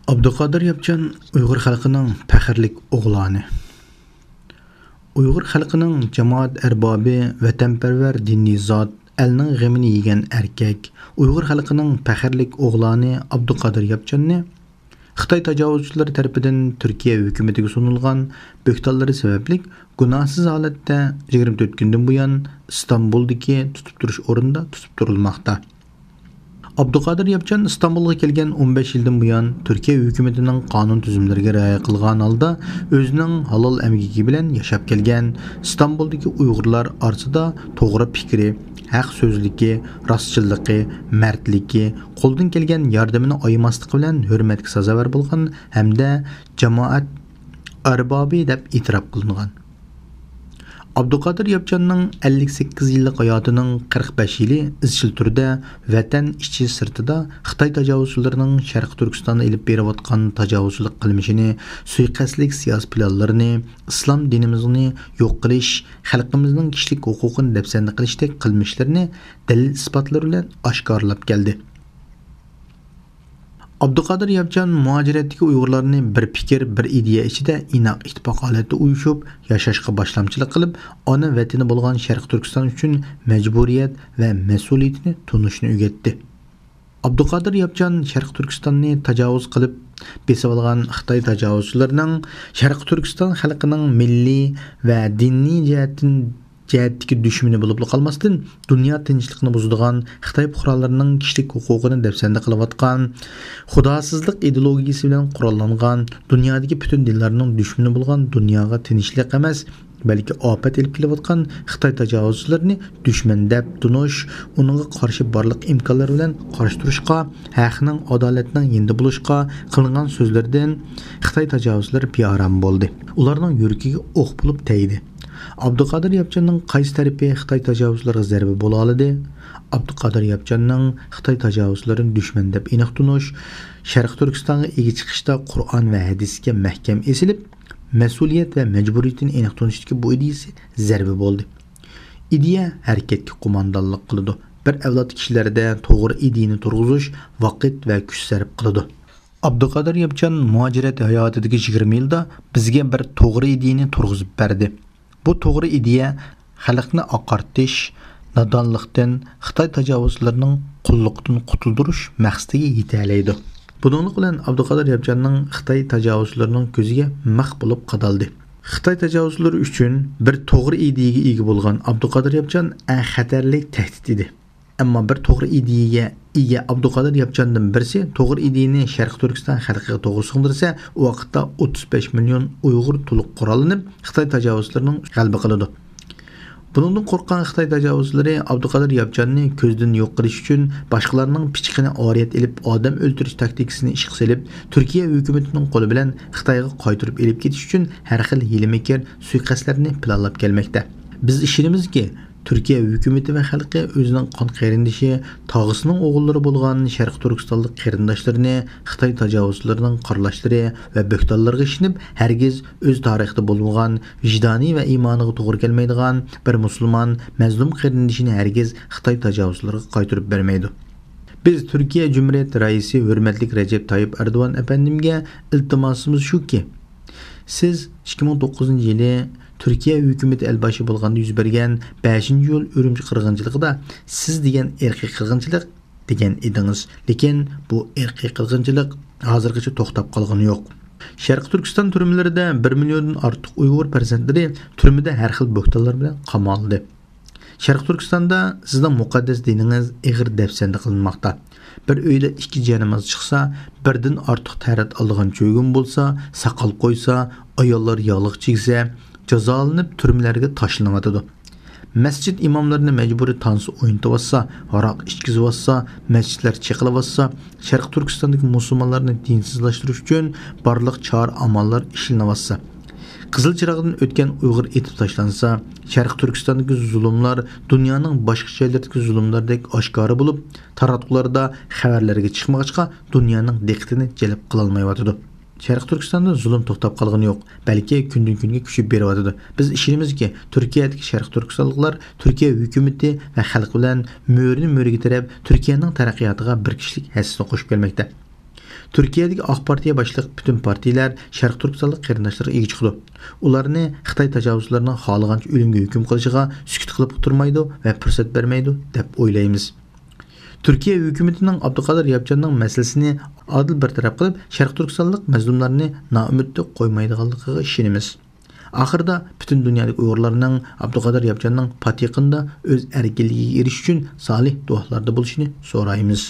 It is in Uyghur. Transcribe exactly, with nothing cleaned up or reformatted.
ئابدۇقادىر ياپچان ئۇيغۇر خەلقىنىڭ پەخىرلىك ئوغلانى. ئۇيغۇر خەلقىنىڭ جامائەت ئەربابى، ۋەتەنپەرۋەر دىنىي زات، ئەلنىڭ غېمىنى يېگەن ئەركەك، ئۇيغۇر خەلقىنىڭ پەخىرلىك ئوغلانى ئابدۇقادىر ياپچاننى خىتاي تاجاۋۇزچىلىرى تەرىپىدىن تۈركىيە ھۆكۈمىتىگە سۇنۇلغان بۆھتانلىرى سەۋەبلىك گۇناھسىز ھالەتتە يىگىرمە تۆت كۈندىن بۇيان ئىستانبۇلدىكى تۇتۇپ تۇرۇش ئورنىدا تۇتۇپ تۇرۇلماقتا. ئابدۇقادىر ياپچان ئىستانبۇلغا كەلگەن ئون بەش يىلدىن بۇيان، تۈركىيە ھۆكۈمىتىنىڭ قانۇن تۈزۈملىرىگە رىئايە قىلغان ھالدا، ئۆزىنىڭ ھالال ئەمگىكى بىلەن ياشاپ كەلگەن، ئىستانبۇلدىكى ئۇيغۇرلار ئارىسىدا توغرا پىكرى، ھەق سۆزلۈكى، راستچىللىقى، مەردلىكى، قولدىن كەلگەن ياردىمىنى ئايىماسلىقى بىلەن ھۆرمەتكە سازاۋەر بولغان ھەمدە جامائەت ئەربابى دەپ ئېتىراپ قىلىنغان. ئابدۇقادىر ياپچاننىڭ ئەللىك سەككىز يىللىق ھاياتىنىڭ قىرىق بەش يىلى ئىزچىل تۈردە ۋەتەن ئىچى سىرتىدا خىتاي تاجاۋۇزچىلىرىنىڭ شەرقىي تۈركىستاندا ئېلىپ بېرىۋاتقان تاجاۋۇزچىلىق قىلمىشىنى، سۇيىقەستلىك سىياسىي پىلانلىرىنى، ئىسلام دىنىمىزنى يوق قىلىش، خەلقىمىزنىڭ كىشىلىك ھوقۇقىنى دەپسەندە قىلىشتەك قىلمىشلىرىنى دەلىل-ئىسپاتلىرى بىلەن ئاشكارىلاپ كەلدى. ئابدۇقادىر ياپچان مۇھاجىرەتتىكى ئۇيغۇرلارنى بىر پىكىر، بىر ئىدىيە ئىچىدە ئىناق ئىتتىپاق ھالەتتە ئۇيۇشۇپ ياشاشقا باشلامچىلىق قىلىپ، ئانا ۋەتىنى بولغان شەرقىي تۈركىستان ئۈچۈن مەجبۇرىيەت ۋە مەسئۇلىيىتىنى تونۇشنى ئۆگەتتى. ئابدۇقادىر ياپچان شەرقىي تۈركىستاننى تاجاۋۇز قىلىپ بېسىۋالغان خىتاي تاجاۋۇزچىلىرىنىڭ شەرقىي تۈركىستان خەلقىنىڭ مىللىي ۋە دىنىي جەھەتتىن جەھەتتىكى دۈشمىنى بولۇپلا قالماستىن، دۇنيا تىنچلىقىنى بۇزىدىغان، خىتاي پۇقرالىرىنىڭ كىشىلىك ھوقۇقىنى دەپسەندە قىلىۋاتقان، خۇداسىزلىق ئىدېئولوگىيىسى بىلەن قوراللانغان، دۇنيادىكى پۈتۈن دىنلارنىڭ دۈشمىنى بولغان، دۇنياغا تىنچلىق ئەمەس، بەلكى ئاپەت ئېلىپ كېلىۋاتقان خىتاي تاجاۋۇزچىلىرىنى دۈشمەن دەپ تونۇش، ئۇنىڭغا قارشى بارلىق ئىمكانلار بىلەن قارشى تۇرۇشقا، ھەقنىڭ، ئادالەتنىڭ يېنىدا بولۇشقا قىلىنغان سۆزلىرىدىن خىتاي تاجاۋۇزچىلىرى بىئارام بولدى. ئۇلارنىڭ يۈرىكىگە ئوق بولۇپ تەگدى. ئابدۇقادىر ياپچاننىڭ قايسى تەرىپى خىتاي تاجاۋۇزچىلىرىغا زەربە بولالىدى؟ ئابدۇقادىر ياپچاننىڭ خىتاي تاجاۋۇزچىلىرىنى دۈشمەن دەپ ئېنىق تونۇش، شەرقىي تۈركىستانغا ئىگە چىقىشتا قۇرئان ۋە ھەدىسكە مەھكەم ئېسىلىپ، مەسئۇلىيەت ۋە مەجبۇرىيىتىنى ئېنىق تونۇشتىكى بۇ ئىدىيىسى زەربە بولدى. ئىدىيە ھەرىكەتكە قوماندانلىق قىلىدۇ. بىر ئەۋلاد كىشىلەردە توغرا ئىدىيىنى تۇرغۇزۇش ۋاقىت ۋە كۈچ سەرپ قىلىدۇ. ئابدۇقادىر ياپچان مۇھاجىرەت ھاياتىدىكى يىگىرمە يىلدا بىزگە بىر توغرا ئىدىيىنى تۇرغۇزۇپ بەردى. بۇ توغرا ئىدىيە خەلقنى ئاقارتىش، نادانلىقتىن، خىتاي تاجاۋۇزچىلىرىنىڭ قۇللۇقتىن قۇتۇلدۇرۇش مەقسىتىگە يېتەلەيدۇ. بۇنىڭلىق بىلەن ئابدۇقادىر ياپچاننىڭ خىتاي تاجاۋۇزچىلىرىنىڭ كۆزىگە مىخ بولۇپ قادالدى. خىتاي تاجاۋۇزچىلىرى ئۈچۈن بىر توغرا ئىدىيەگە ئىگە بولغان ئابدۇقادىر ياپچان ئەڭ خەتەرلىك تەھدىت ئىدى. ئەمما بىر توغرا ئىدىيەگە ئىگە ئابدۇقادىر ياپچاندىن بىرسى توغرا ئىدىيەنى شەرقىي تۈركىستان خەلقىگە توغرا سىڭدۈرسە، ئۇ ۋاقىتتا ئوتتۇز بەش مىليون ئۇيغۇر تولۇق قوراللىنىپ، خىتاي تاجاۋۇزچىلىرىنىڭ غەلىبە قىلىدۇ. بۇنىڭدىن قورققان خىتاي تاجاۋۇزچىلىرى ئابدۇقادىر ياپچاننى كۆزدىن يوق قىلىش ئۈچۈن، باشقىلارنىڭ پىچىقىنى ئارىيەت ئېلىپ، ئادەم ئۆلتۈرۈش تاكتىكىسىنى ئىشقا سېلىپ، تۈركىيە ھۆكۈمىتىنىڭ قولى بىلەن خىتايغا قايتۇرۇپ ئېلىپ كېتىش ئۈچۈن ھەر خىل ھىيلە-مىكىر، سۇيىقەستلەرنى پىلانلاپ كەلمەكتە. بىز ئىشىنىمىزكى، تۈركىيە ھۆكۈمىتى ۋە خەلقى ئۆزىنىڭ قان قېرىندىشى، تاغىسىنىڭ ئوغۇللىرى بولغان شەرقىي تۈركىستانلىق قېرىنداشلىرىنى خىتاي تاجاۋۇزچىلىرىنىڭ قارىلاشلىرى ۋە بۆھتانلىرىغا ئىشىنىپ، ھەرگىز ئۆز تارىخىدا بولمىغان، ۋىجدانى ۋە ئىمانىغا توغرا كەلمەيدىغان بىر مۇسۇلمان مەزلۇم قېرىندىشىنى ھەرگىز خىتاي تاجاۋۇزچىلىرىغا قايتۇرۇپ بەرمەيدۇ. بىز تۈركىيە جۇمھۇرىيەت رەئىسى ھۆرمەتلىك رەجەپ تايىپ ئەردوغان ئەپەندىمگە ئىلتىماسىمىز شۇكى، سىز ئىككى مىڭ توققۇزىنچى يىلى تۈركىيە ھۆكۈمىتى ئەلباشى بولغاندا يۈز بەرگەن بەشىنچى ئىيۇل ئۈرۈمچى قىرغىنچىلىقىدا سىز دېگەن ئىرقىي قىرغىنچىلىق دېگەن ئىدىڭىز. لېكىن بۇ ئىرقىي قىرغىنچىلىق ھازىرغىچە توختاپ قالغىنى يوق. شەرقىي تۈركىستان تۈرمىلىرىدە بىر مىليوندىن ئارتۇق ئۇيغۇر پەرزەنتلىرى تۈرمىدە ھەر خىل بۆھتانلار بىلەن قامالدى. شەرقىي تۈركىستاندا سىزنىڭ مۇقەددەس دىنىڭىز ئېغىر دەپسەندە قىلىنماقتا. بىر ئۆيدە ئىككى جانىماز چىقسا، بىردىن ئارتۇق تەرەت ئالىدىغان چۆگۈن بولسا، ساقال قويسا، ئاياللار ياغلىق چىگسە، جازالىنىپ تۈرمىلەرگە تاشلىنىۋاتىدۇ. مەسچىت ئىماملىرىنى مەجبۇرىي تانسا ئوينىتىۋاتسا، ھاراق ئىچكۈزۈۋاتسا، مەسچىتلەر چېقىلىۋاتسا، شەرقىي تۈركىستاندىكى مۇسۇلمانلارنى دىنسىزلاشتۇرۇش ئۈچۈن بارلىق چارە-ئاماللار ئىشلىنىۋاتسا، قىزىل چىراغدىن ئۆتكەن ئۇيغۇر ئېتىپ تاشلانسا، شەرقىي تۈركىستاندىكى زۇلۇملار دۇنيانىڭ باشقا جايلىرىدىكى زۇلۇملاردەك ئاشكارا بولۇپ، تاراتقۇلاردا خەۋەرلەرگە چىقمىغاچقا، دۇنيانىڭ دىققىتىنى جەلپ قىلالمايۋاتىدۇ. شەرقىي تۈركىستاندا زۇلۇم توختاپ قالغىنى يوق، بەلكى كۈندىن-كۈنگە كۈچىيىپ بېرىۋاتىدۇ. بىز ئىشىنىمىزكى، تۈركىيەدىكى شەرقىي تۈركىستانلىقلار تۈركىيە ھۆكۈمىتى ۋە خەلقى بىلەن مۈرىنى مۈرىگە تىرەپ، تۈركىيەنىڭ تەرەققىياتىغا بىر كىشىلىك ھەسسىسىنى قوشۇپ كەلمەكتە. تۈركىيەدىكى ئاق پارتىيە باشلىق پۈتۈن پارتىيەلەر شەرقىي تۈركىستانلىق قېرىنداشلىرىغا ئىگە چىقىدۇ. ئۇلارنى خىتاي تاجاۋۇزچىلىرىنىڭ خالىغانچە ئۆلۈمگە ھۆكۈم قىلىشىغا سۈكۈت قىلىپ ئولتۇرمايدۇ ۋە پۇرسەت بەرمەيدۇ، دەپ ئويلايمىز. تۈركىيە ھۆكۈمىتىنىڭ ئابدۇقادىر ياپچاننىڭ مەسىلىسىنى ئادىل بىر تەرەپ قىلىپ، شەرقىي تۈركىستانلىق مەزلۇملارنى نائۈمىدتە قويمايدىغانلىقىغا ئىشىنىمىز. ئاخىرىدا پۈتۈن دۇنيادىكى ئۇيغۇرلارنىڭ ئابدۇقادىر ياپچاننىڭ پات يېقىندا ئۆز ئەركىنلىكىگە ئېرىشىش ئۈچۈن سالىھ دۇئالاردا بولۇشىنى سورايمىز.